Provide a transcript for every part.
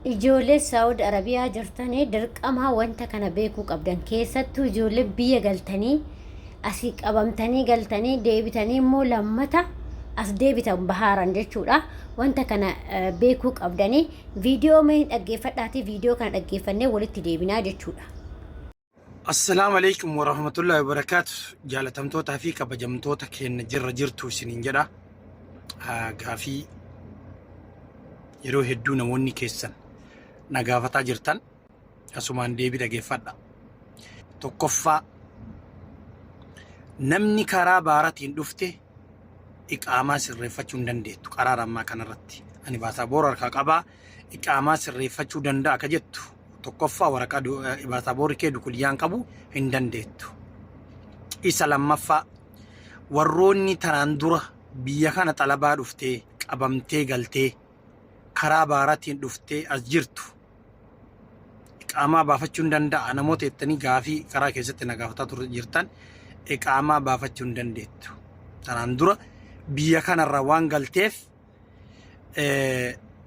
Ijoollee Saawud Arabiyaa jirtanii dirqamaa wanta kana beekuu qabdan. Keessattuu ijoollee biyya galtanii asii qabamtanii galtanii deebitanii immoo lammata as deebitan bahaaran jechuudha. Wanta kana beekuu qabdanii viidiyoo mee dhaggeeffadhaatii viidiyoo kana dhaggeeffannee walitti deebinaa jechuudha. Assalaamu alaikum warahmatullahi wabarakaatu. Jaalatamtootaa fi kabajamtoota keenya jirra jirtu isiniin jedha. Gaafii yeroo hedduu namoonni keessan na gaafataa jirtan asumaan deebii dhageeffadha. Tokkoffaa, namni karaa baaratiin dhufte iqaamaa sirreeffachuu hin dandeettu. Qaraara ammaa kanarratti ani baasaboora harkaa qabaa, iqaamaa sirreeffachuu danda'a ka jettu, tokkoffaa waraqaa baasaboorri kee dukuliyyaan qabu hin dandeettu. Isa lammaffaa, warroonni tanaan dura biyya kana xalabaa dhuftee qabamtee galtee karaa baaratiin dhuftee as jirtu iqaamaa baafachuu hin danda'a namoota jettanii gaafii karaa keessatti na gaafataa turte jirtan, iqaamaa baafachuu hin dandeettu. Tanaan dura biyya kanarra waan galteef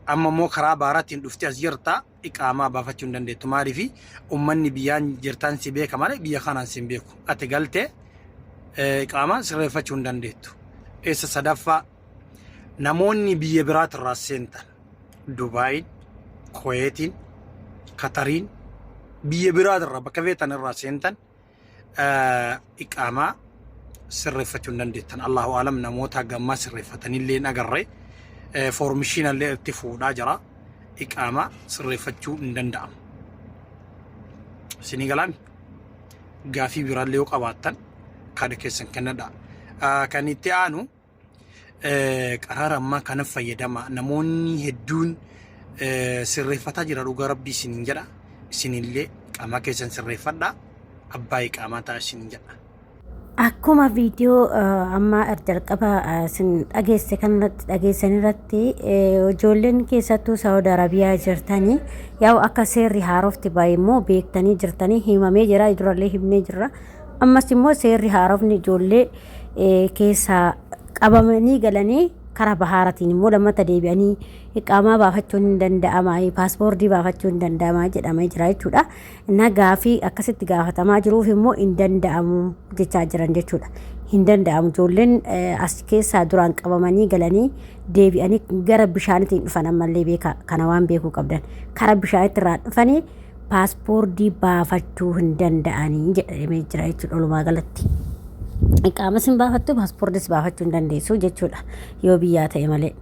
amma immoo karaa baaratiin dhuftee as jirta, iqaamaa baafachuu hin dandeettu. Maaliif? Uummanni biyyaan jirtan si beeka malee biyya kanaan si hin beeku. Ati galtee iqaamaa sirreeffachuu hin dandeettu. Isa sadaffaa, namoonni biyya biraatirraa seentan, Dubaayin, Kuweetiin, Katariin, biyya biraatirraa bakka feetan irraa seentan iqaamaa sirreeffachuu hin dandeettan. Allahu alam, namoota gammaa sirreeffatanillee hin agarre. Foormishiinallee itti fuudhaa jira. Iqaamaa sirreeffachuu hin danda'amu. Isinii galaami? Gaafii biraallee yoo qabaattan kaada keessan kennadha. Kan itti aanu, qaraara ammaa kana fayyadama. Namoonni hedduun sirreeffataa jira, dhugaa rabbii isiniin jedha. Isinillee qaamaa keessan sirreeffadha. Abbaa iqaamaa ta'a isiniin jedha. Akkuma viidiyoo amma jalqaba isin dhageesse kanarratti dhageessan irratti, ijoolleen keessattuu Saawud Arabiyaa jirtanii yaa'u akka seerri haarofti bahe immoo beektanii jirtanii, himamee jira, durallee himnee jirra. Ammas immoo seerri haarofni ijoollee keessaa qabamanii galanii karaa bahaaratiin immoo lammata deebi'anii iqaamaa baafachuun hin danda'ama, paaspoortii baafachuun hin danda'ama jedhamee jira jechuudha. Na gaafii akkasitti gaafatamaa jiruuf immoo hin danda'amu jechaa jiran jechuudha. Hin danda'amu, ijoolleen as keessaa duraan qabamanii galanii deebi'anii gara bishaaniitiin dhufan ammallee beeka, kana waan beekuu qabdan, karaa bishaaniitti irraa dhufanii paaspoortii baafachuu hin danda'anii jedhamee jira jechuudha walumaa galatti. Iqaamas hin baafattu, paaspoortis baafachuu hin dandeessu jechuudha yoo biyyaa ta'e malee.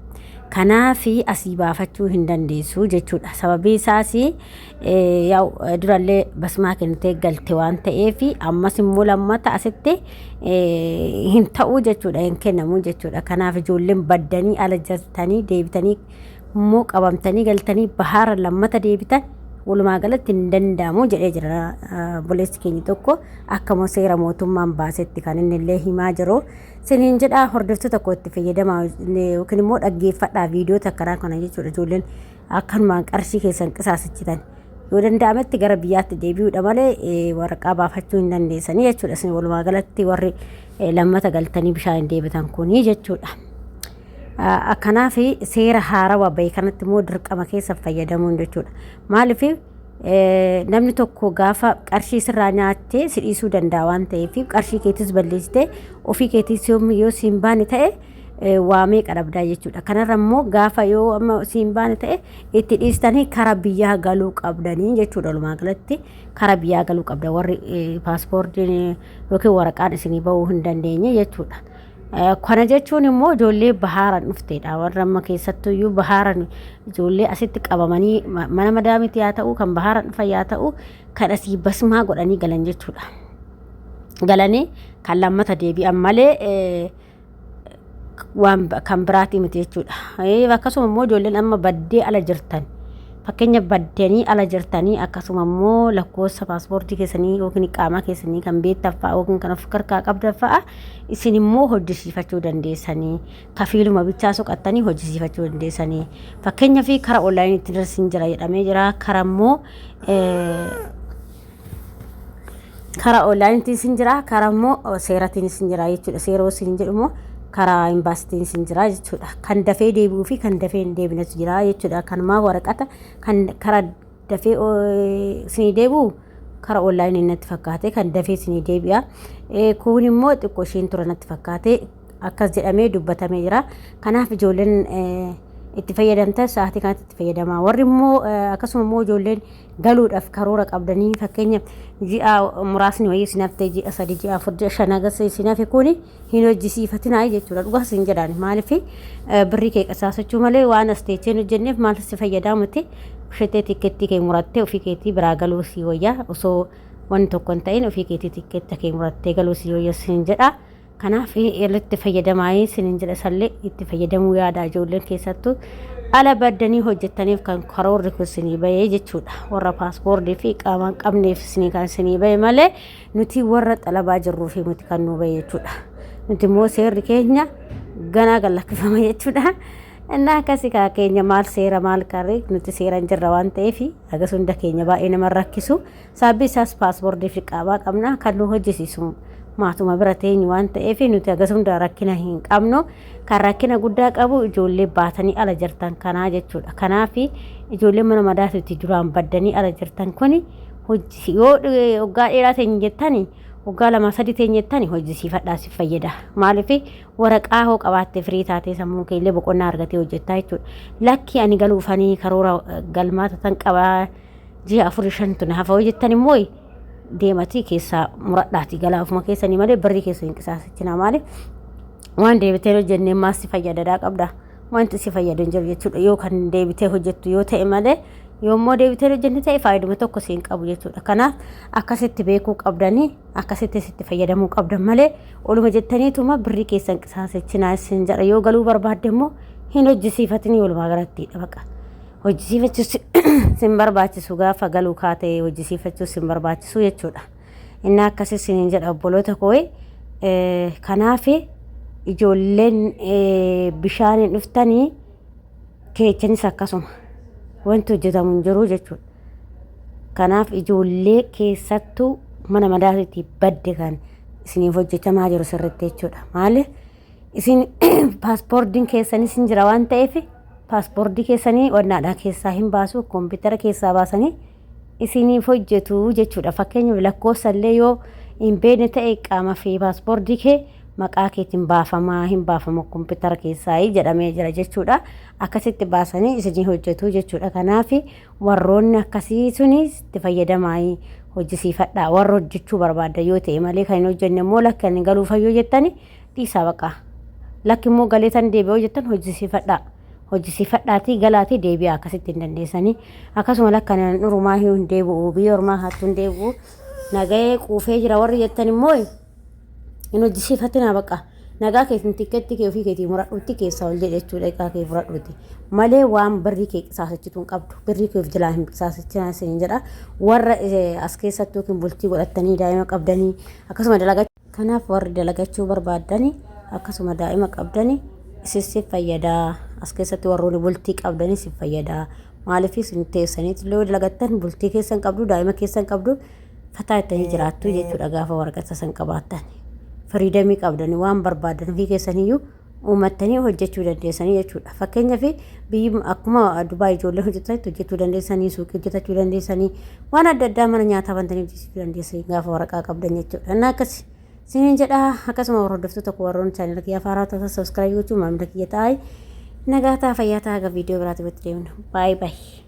Kanaafi asii baafachuu hin dandeessu jechuudha. Sababii isaas yaa'u durallee basmaa kennitee galte waan ta'eef ammas immoo lammata asitti hin ta'u jechuudha, hin kennamu jechuudha. Kanaaf ijoolleen baddanii ala jirtanii deebitanii immoo qabamtanii galtanii bahaara lammata deebitan walumaa galatti hin danda'amu jedhee jira obboleessi keenya tokko. Akkuma seera mootummaan baasetti kan inni illee himaa jiru. Siniin jedhaa, hordoftoota koo, itti fayyadamaa yookiin immoo dhaggeeffadhaa viidiyoo takkanaa kana jechuudha. Ijoolleen akkanumaan qarshii keessan qisaasichitan yoo danda'ametti gara biyyaatti deebi'uudha malee waraqaa baafachuu hin dandeessanii jechuudha. Isin walumaa galatti warri lammata galtanii bishaan hin deebitan kunii jechuudha. Kanaaf seera haarawaa bahe kanatti immoo dirqama keessa fayyadamuun jechuudha. Maaliif? Namni tokko gaafa qarshii sirraa nyaattee si dhiisuu danda'a waan ta'eef, qarshii keetis balleessitee ofii keetis yoo si hin baane ta'e waa meeqa dhabdaa jechuudha. Kanarra immoo gaafa yoo amma si hin baane ta'e itti dhiistanii karaa biyyaa galuu qabdanii jechuudha. Walumaa galatti karaa biyyaa galuu qabda warri paaspoortiin yookiin waraqaan isinii bahuu hin dandeenye jechuudha. Kana jechuun immoo ijoollee bahaaran dhufteedha. Warra amma keessattuyyuu bahaaran ijoollee asitti qabamanii mana madaamitti haa ta'u, kan bahaaran dhufan yaa ta'u, kan asii basmaa godhanii galan jechuudha. Galanii kan lammata deebi'an malee waan kan biraatii miti jechuudha. Akkasuma immoo ijoolleen amma baddee ala jirtan, fakkeenya baddanii ala jirtanii, akkasuma immoo lakkoofsa paaspoortii keessanii yookiin qaamaa keessanii kan beektan fa'a yookiin kan of harkaa qabdan fa'a, isin immoo hojjisiifachuu dandeessanii, kafiiluma bichaa soqattanii hojjisiifachuu dandeessanii. Fakkeenyaaf karaa onlaayiniitti darsin jira jedhamee jira, karaa immoo karaa onlaayiniitiin sin jira, karaa immoo seeratiin sin jira jechuudha. Seera isin jedhu immoo Karaa imbaasitiin isin jira jechuudha. Kan dafee deebi'uu fi kan dafee hin deebinetu jira jechuudha. Kanumaa waraqata kan karaa dafee isinii deebi'u karaa onlaayinii natti fakkaate kan dafee isinii deebi'a. Kun immoo xiqqoo isheen tura natti fakkaate akkas jedhamee dubbatamee jira. Kanaaf ijoolleen itti fayyadamtan sa'aatii kanatti itti fayyadamaa. Warri immoo akkasuma immoo ijoolleen galuudhaaf karoora qabdanii, fakkeenya ji'a muraasni wayii isin haftee, ji'a 3, ji'a 4, ji'a 5 hagas isin hafe, kuni hin hojjisiifatinaa jechuudha. Dhugaa isin jedhaan, maaliif birrii kee qisaasachuu malee waan as teechee hin hojjenneef maal si fayyadaa miti? Ushettee tikkeettii kee murattee ofii keetii biraa galuu si wayya. Osoo wanni tokko hin ta'in ofii keetii tikkeetta kee murattee galuu si wayya sin jedha. Kanaaf itti fayyadamaa isinin jedha. Isallee itti fayyadamuu yaada. Ijoolleen keessattuu ala baddanii hojjettaniif kan karoorri kun isinii bahee jechuudha. Warra paaspoortii fi qaama hin qabneef isinii kan isinii bahe malee nuti warra xalabaa jirruu fi nuti kan nu bahe jechuudha. Nuti immoo seerri keenya ganaa gad lakkifama jechuudha. Innaa akkasii kaa keenya maal seera maal karri nuti seera hin jirra waan ta'eef hagas hunda keenya baay'ee nama rakkisu. Saabbii isaas paaspoortii fi qaamaa qabna, kan nu hojjisiisu maatuma bira teenyu waan ta'eef nuti hagas hunda rakkina hin qabnu. Kan rakkina guddaa qabu ijoollee baatanii ala jirtan kanaa jechuudha. Kanaaf ijoollee mana madaatuutti duraan baddanii ala jirtan kuni hojii yoo waggaa dheeraa teenya jettani, waggaa 2 3 teenya jettani, hojjisiifadhaa, si fayyada. Maaliif waraqaa hoo qabaatte firii taatee sammuu kee illee boqonnaa argatee hojjettaa jechuudha. Lakki, ani galuufanii karoora galmaata tan qabaa, ji'a 4 5tu na hafa hojjettan immoo deematii keessaa muradhaati galaa ofuma keessanii malee birrii keessa hin qisaasachinaa. Maaliif waan deebitee hojjennee maal si fayyadadaa qabda? Wanti si fayyadu hin jiru jechuudha yoo kan deebitee hojjettu yoo ta'e malee. Yoommoo deebitee hojjenne ta'e faayiduma tokko si hin qabu jechuudha. Kanaaf akkasitti beekuu qabdanii akkasitti sitti fayyadamuu qabdan malee oluma jettaniituma birrii keessan qisaasachinaa isin jedha. Yoo galuu barbaadde immoo hin hojjisiifatinii, walumaa galattiidha baqa. Hojjisiifachuus sin barbaachisu, gaafa galuu kaatee hojjisiifachuus sin barbaachisu jechuudha. Inni akkasii isiniin jedha, obboloota koo. Kanaaf ijoolleen bishaaniin dhuftanii keechanis akkasuma wanti hojjetamu hin jiru jechuudha. Kanaaf ijoollee keessattuu mana madaatiitti badde kan isiniif hojjetamaa jiru sirriitti jechuudha. Maaliif isin paaspoortiin keessanis hin jira waan ta'eef paaspoortii keessanii wannaadhaa keessaa hin baasu, kompiitara keessaa baasanii isiniif hojjetu jechuudha. Fakkeenyaaf lakkoofsa illee yoo hin beekne ta'e qaama fi paaspoortii kee maqaa keetiin baafamaa hin baafamu kompiitara keessaa jedhamee jira jechuudha. Akkasitti baasanii isinii hojjetu jechuudha. Kanaaf warroonni akkasii suni itti fayyadamaa, hojjisiifadhaa warra hojjechuu barbaadda yoo ta'e malee. Kan hin hojjenne immoo lakki, ani galuu fayyoo jettani dhiisaa baqa. Lakki immoo galee tan deebi'oo jettan hojjisiifadhaa. Hojjisiifadhaatii galaatii deebi'aa, akkasitti hin dandeessanii. Akkasuma lakka dhurumaa hin deebi'u, biyya ormaa hattuu hin deebi'u, nagahee quufee jira warri jettan immoo hin hojjisiifatinaa baqa. Nagaa keetiin tikkeetti kee ofii keetii muradhuutti keessaa ol jedhe jechuudha. Iqaa kee muradhuuti. Malee waan birrii kee qisaasachituu hin qabdu. Birrii kee of jalaa hin qisaasachinaa isin jedha. Warra as keessatti yookiin bultii godhattanii daa'ima qabdanii akkasuma dalagachuu. Kanaaf warri dalagachuu barbaaddani akkasuma daa'ima qabdani isin si fayyadaa. As keessatti warroonni bultii qabdani si fayyadaa. Maaliif isin teessaniit illee dalagattan bultii keessan qabdu, daa'ima keessan qabdu, fataa ittanii jiraattu jechuudha gaafa waraqata san qabaattan. Freedom qabdani waan barbaadan ofii keessaniyyuu uummattanii hojjechuu dandeessanii jechuudha. Fakkeenyaaf biyyi akkuma Dubaay ijoollee hojjetanitti hojjechuu dandeessanii, suuqii hojjetachuu dandeessanii, waan adda addaa mana nyaataa bantanii hojjechuu dandeessanii gaafa waraqaa qabdan jechuudha. Innaa akkasi siniin jedha. Akkasuma hordoftoota koo, warroonni chaanela kiyya haaraa ta'an subscribe gochuun maamila kiyya ta'aa. Nagaa ta'a, fayyaa ta'a, gara viidiyoo biraatti walitti deemna. Baay'ee baay'ee.